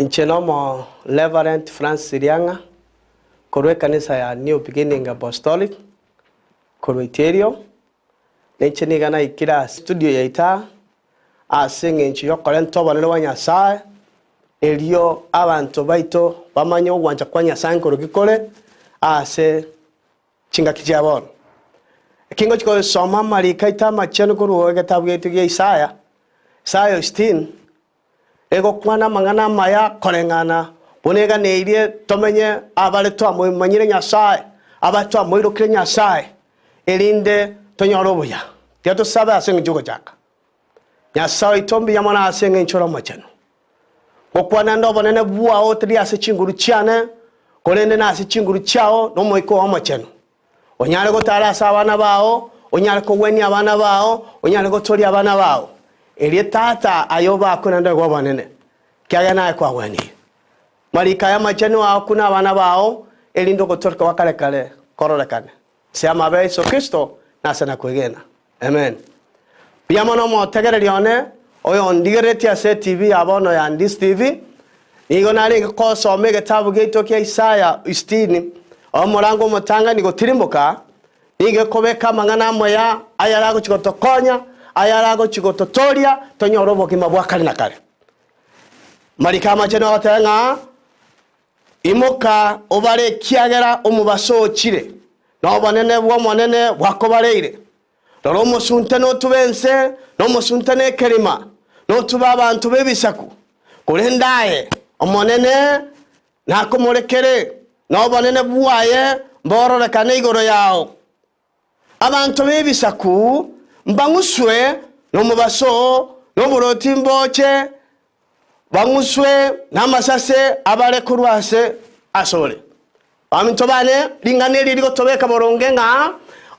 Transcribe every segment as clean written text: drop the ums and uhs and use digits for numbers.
Inche nomo Reverend Francis Riang'a korwa ekanisa ya New Beginning Apostolic korwa Iterio. Ninche niga naikire ase studio yaito aa ase eng'encho yokorenta obonene bwa Nyasae, erio abanto baito bamanye ogwancha kwa Nyasae nkoroki kore ase chingaki chia bono. Eki ngochia gosoma amariko aito amachenu korwa egetabu giaito gia Isaya, Isaya 16, egokwana amang'ana amaya koreng'ana buna eganeirie tomenye abare twamomanyire Nyasae, abare twamoirokire Nyasae, erinde tonyore obuya. Tiga tosabe ase engencho y'ogochaka. Nyasae oito mbuya mono ase engencho ore omochenu. Ngokwana nde obonene bwao tari ase chinguru chiane, korende nase chinguru chiao na Omoika oo Omochenu. Onyare gotara ase abana bao, onyare kogwenia abana bao, onyare gotoria abana bao. Erio Tata aye obakwe naende oegwe obonene, ekiagera naye kwagwenirie. Mariko aya amachenu aokune abana bao, erinde ogotoreka gwa kare kare kororekane. Ase amabe a Yeso Kristo na ase nakwegena. Amen. Mbuya mono omotegereri one oyondigereretie ase etibi ya bono ya Ndisi TV. Nigo narenge kosoma egetabu giaito kia Isaya sitini, omorango omotang'ani gotirimboka, nigo ekobeka amang'ana amoya ayare agochia gotokonya, ayare agochia gototoria tonyore obogima bwa kare na kare. Mariko amachenu agoteba ng'a Imoka obare ekiagera omobaso ochire, na obonene bw'Omonene bwakobareire. Rora omosunte notube ense, na omosunte nekerima, notube abanto b'ebisaku. Korende aye, Omonene nakomorekere, na obonene bwaye mbororekane igoro yao. Abanto b'ebisaku mbang'uswe nomobaso, na oboroti mboche, bang'uswe namasase abare korwa ase asore. Baminto bane, ring'ana eri rigotobeka boronge ng'a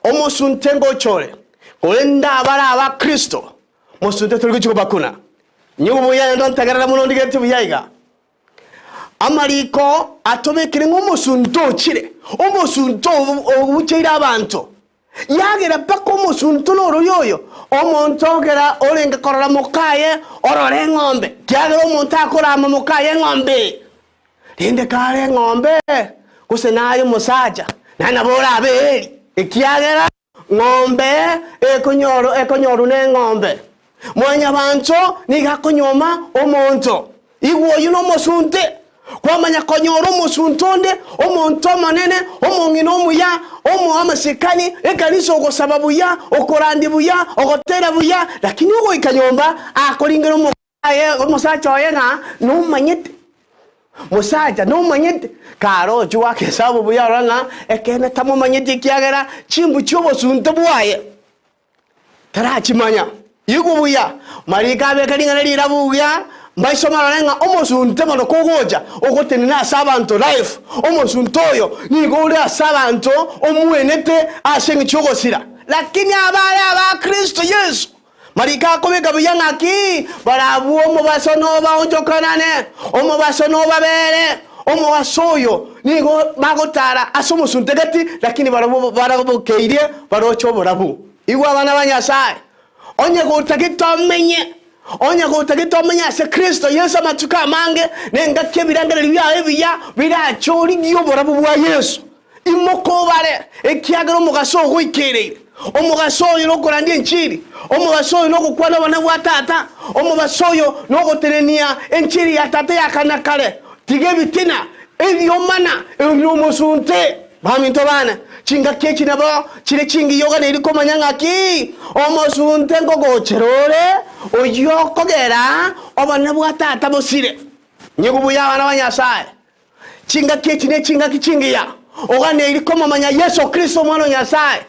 omosunte ngocha ore, korende abare aba Kristo, mosunte tori gochia kobakuna. Nyigwe buya naende ontegerere mono ndigeretie buya iga. Amariko atobekire ng'a omosunte ochire, omosunte obucheire abanto. Yagera mpaka omosunte nororia oyo, omonto ogera orenge korora mokaye orore eng'ombe, kiagera omonto akorama mokaye eng'ombe eye. Rende kare eng'ombe, gose naye omosacha, naye nabo orabe eeri, ekiagera ng'ombe ekonyoro ekonyorwa neng'ombe. Mwanyabanto nigo akonyuoma omonto. Igwa oyio nomosunte. Kwamanya konyora omosunte onde, omonto omonene, omong'ina omuya, omoa amasikani, ekanisa ogosaba buya, okorandia buya, ogotera buya, lakini ogoika nyomba akoringera omokaye omosacha oye ng'a nomanyete. Mosacha nomanyete, kare ochia goaka esabu buya orore ng'a ekeene tamomanyeti ekiagera chimbu chi'obosunte bwaye. Tarachimanya. Igwa buya, mariko abeke ring'ana rirabu buya, maiso marore ng'a omosunte mono kogocha ogotenena ase abanto life. Omosunte oyo nigo ore ase abanto omwenete ase eng'encho y'ogosira. Lakini abare aba Kristo Yeso, mariko akobeka buya ng'aki? Barabwo omobaso nobaonchokanane, omobaso nobabere. Omobaso oyo nigo bagotara ase omosunte gati, lakini barabwo barabokeirie baroche oborabu. Igwa abana ba Nyasae, onye gotagete omenye, onye gotagete omenye ase Kristo Yeso amatuko amange, na engaki ebirengererio biao ebiya birache origie oborabu bwa Yeso. Imoka obare, ekiagera omogaso ogoikereire. Omogaso oyo nokorandia enchiri, omobaso oyo nogokwana obonene bwa Tata, omobaso oyo nogotenenia enchiri ya Tata ya kare na kare. Tiga ebitina, ebiomana, ebi nomosunte. Baminto bane, chingaki echi nabo chire chingiya oganeiri komanya ng'aki omosunte nkogochera ore, oyio okogera obonene bwa Tata bosire. Nyigwe buya abana ba Nyasae, Chingaki echi nechingaki chingiya, oganeiri komomanya Yeso Kristo Omwana o Nyasae,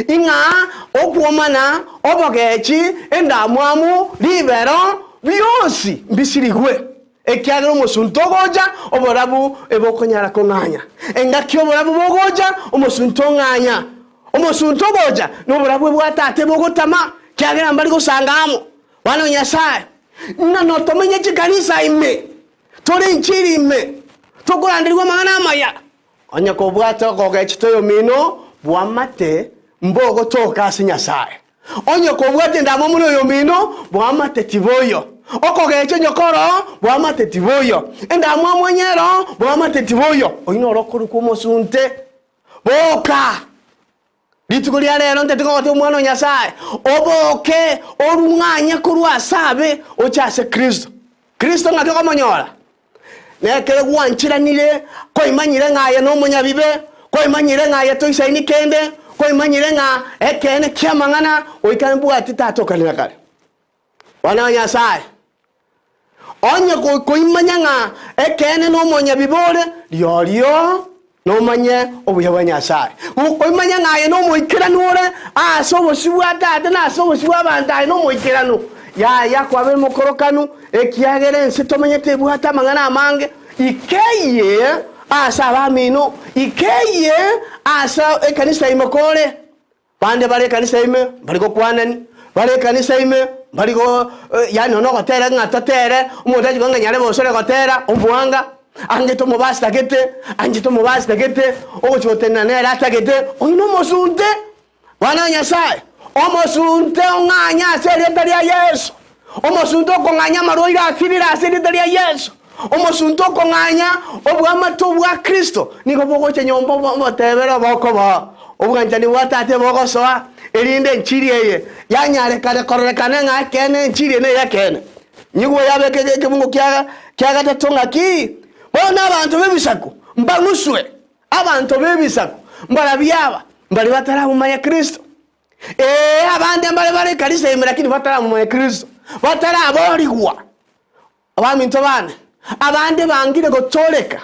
ing'a okwomana, obogechi, endamwamu, ribero, bionsi mbisirigwe, ekiagera omosunte ogocha, oborabu ebokonyara kong'anya. Engaki oborabu bogocha, omosunte ong'anya. Omosunte ogocha, noborabu bwa Tata ebogotama, ekiagera mbari gosanga amo. Bana o Nyasae, ng'a notomenye chikanisa ime. Tore enchiri ime, tokoranderigwa amang'ana amaya. Onye kobwate okogechete oyomino bw'amate, mbogotoka ase Nyasae. Onye kobwate endamwamu noyomino bw'amate tiboiyo. Okogecha nyoko oro, boamate tiboiyo. Endamwamu enye ero, boamate tiboiyo. Oyio noro okorokwa omosunte. Boka! Rituko ria rero ntete kogotia Omwana o Nyasae, oboke, orung'anye korwa ase abe, oche ase Kristo. Kristo ng'aki okomonyora? Nekero gwancheranire, kwaimanyire ng'a aye nomonyabibe, kwaimanyire ng'a aye toisaini kende, kwaimanyire ng'a ekeene ki'amang'ana, goika mbwati tata okanena kare. Bana ba Nyasae, onye koimanya ng'a ekeene nomonyabibe ore, riorio nomanye obuya bwa Nyasae. Gokoimanya ng'a aye nomoikeranu ore ase obosio bwa Tata na ase obosio bw'abanto aye nomoikeranu, yaya kwabeire mokorokanu, ekiagera ense tomenyete ebwate amang'ana amange. Ikeyie ase abamino, ikeyie ase ekanisa ime kore. Bande bare ekanisa ime mbari gokwanani, bare ekanisa ime mbari go yaani nonya nogotera ng'a totere, omonto achi kong'a nyarebe osore gotera, omwanga, angete omobasi gete, anchete omobasi gete, ogochi gotenena nere atagete, oyio nomosunte. Bana ba Nyasaye, omosunte ong'anye ase erieta ria Yeso, omosunte okong'anya amarwaire asirire ase erieta ria Yeso, omosunte okong'anya obwamate bwa Kristo nigo bogocha nyomba obotebere obokoba obwanchani bwa Tata bogosoa, erinde enchiri eye yanyarekane kororekana ng'a ekeene enchiri eye ney'ekeene. Nyigwe yabeke ekebungo kia kia gatato ng'aki, Bono abanto b'ebisaku mbang'uswe, abanto b'ebisaku mbarabio aba, mbaria bataramomanya Kristo. Ee, abande mbare bare ekanisa ime lakini bataramomanya Kristo, bataraboorigwa. Abaminto bane, abande bangire gotooreka,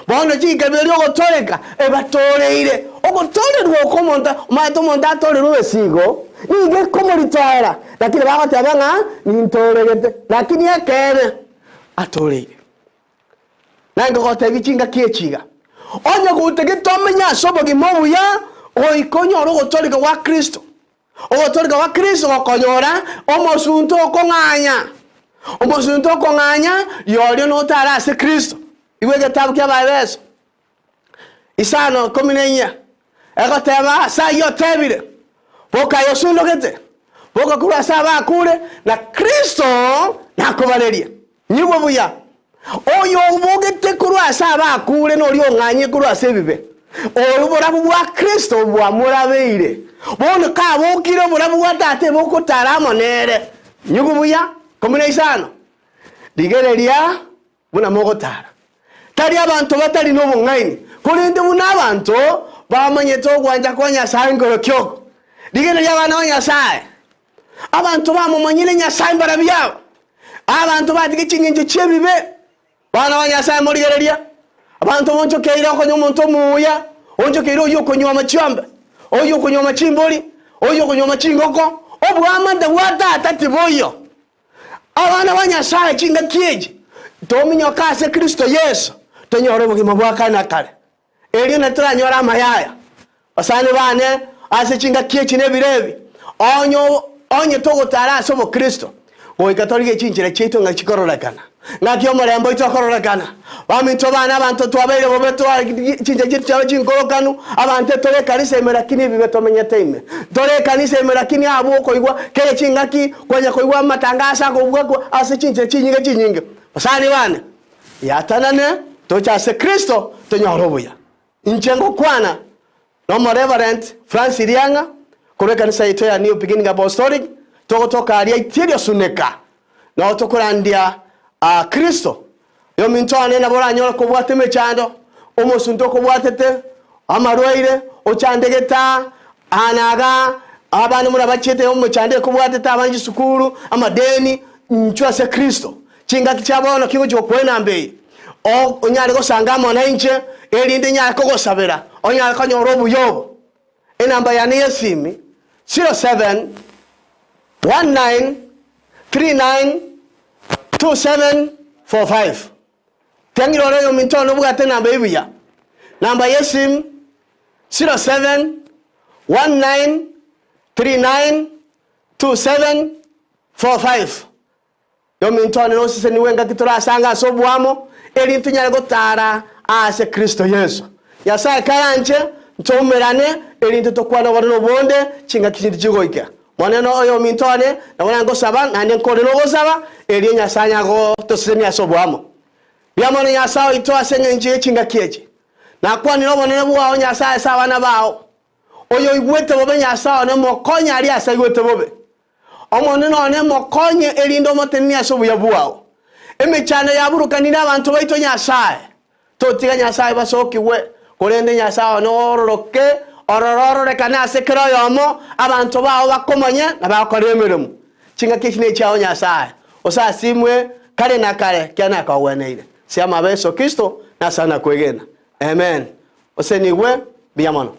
bono chinkabi eria ogotooreka ebatooreire. Ogotoorerwa oko omonto, omanyete omonto atoorerwe ebesigo, nigo ekomoritoera, lakini bagoteba ng'a nintooregete, lakini ekeene atooreire. Naye nkogotebia chingaki echi iga, onye gotagete omenye ase obogima obuya, goika onyore ogotooreka gwa Kristo. Ogotooreka gwa Kristo gokonyora omosunte okong'anya, omosunte okong'anya rirorio notare ase Kristo. Igwa egetabu kia Abaefeso isano ikomi na inya egoteba ase ayio otebire, Boka aye osundogete, boka korwa ase abakure, na Kristo nakobarerie. Nyigwe buya, oyo obogete korwa ase abakure noria ong'anyie korwa ase ebibe, oyo oborabu bwa Kristo bwamorabeire. Bono kabokire oborabu bwa Tata ebogotara amo nere. Nyigwe buya, 15, Rigereria buna mogotara, tari abanto batari nobong'aini, korende buna abanto bamanyete ogwancha kwa Nyasae nkorokia oko. Rigereria abana ba Nyasae, Abanto bamomanyire Nyasae mbarabwo aba, abanto batige chingencho chi'ebibe. Bana ba Nyasae morigereria, abanto bonchokeire okonya omonto omuya, onchokeire oyio okonyuoma chiombe, oyio okonyuoma chimbori, oyio okonyuoma chingoko, oboamate bwa tata tiboiyo. Abana ba Nyasae chingaki echi, tominyoke ase Kristo Yeso, tonyore obogima bwa kare na kare. Erio natoranyore amaya aya, basani bane, ase chingaki echi na ebiro ebi, onye onye togotara ase obokristo, goika torigie chinchera chiaito ng'a chikororekana, ng'aki omorembe oito okororekana. Baminto bane, abanto twabeire bobe twa chinchera chiaito chiabe chinkorokanu, abanto tore ekanisa ime lakini ebibe tomenyete ime. Tore ekanisa ime lakini abwo okoigwa kere chingaki kwanya koigwa amatangaso akobwakwa ase chinchera chinyinge chinyinge. Basani bane, Yatanane toche ase Kristo tonyore obuya. Inche ngokwana nomoreverend Francis Riang'a korwa ekanisa yaito ya New Beginning Apostolic, togotoka aria Itirio Suneka, nao tokorandia Kristo. Oyominto one nabo oranyore kobwata emechando, omosunte okobwatete, amarwaire, ochandegete aa, aa na igaa, abande buna bachiete emechando ekobwatete abande chisukuru, amadeni, inchwe ase Kristo. Chingaki chia bono ki ngochia gokwana enamba eye, o onyare gosanga amo nainche, erinde nyare kogosabera, onyare konyora obuya obo. Enamba yane y'esimi, 0719392745. Tiang'ira ore oyominto one obwate enamba eye buya. Namba y'esimi, 0719392745. Yominto one nosesenigwe engaki torasange ase oboamo, erinde tonyare gotaara aase Kristo Yeso. Nyasae karanche, ntoumerane, erinde tokwane obonene obonde chingaki chinde chigoika. Monene oyominto one, nabo nangosaba, naende nkore nogosaba, erio Nyasae anyagotosesenia ase oboamo. Mbuya mono Nyasae oito ase engencho ye chingaki echi. Nakwanire obonene bwao Nyasae ase abana bao. Oyoigwete bobe Nyasae one mokonye aria ase aigwete bobe. Omonene one mokonye erinde omotenenie ase obuya bwao. Emechando yaburukanire abanto baito Nyasae. Totiga Nyasae basokigwe, korende Nyasae one ororoke, ororo ororekane ase kera oyomo, abanto bao bakomanye na bagokora emeremo. Chingaki echi nechiao Nyasae, osasimwe kare na kare, kiagera nakogweneire. Ase amabe a Yeso Kristo, na ase aya nakwegena. Amen. Osenigwe mbuya mono.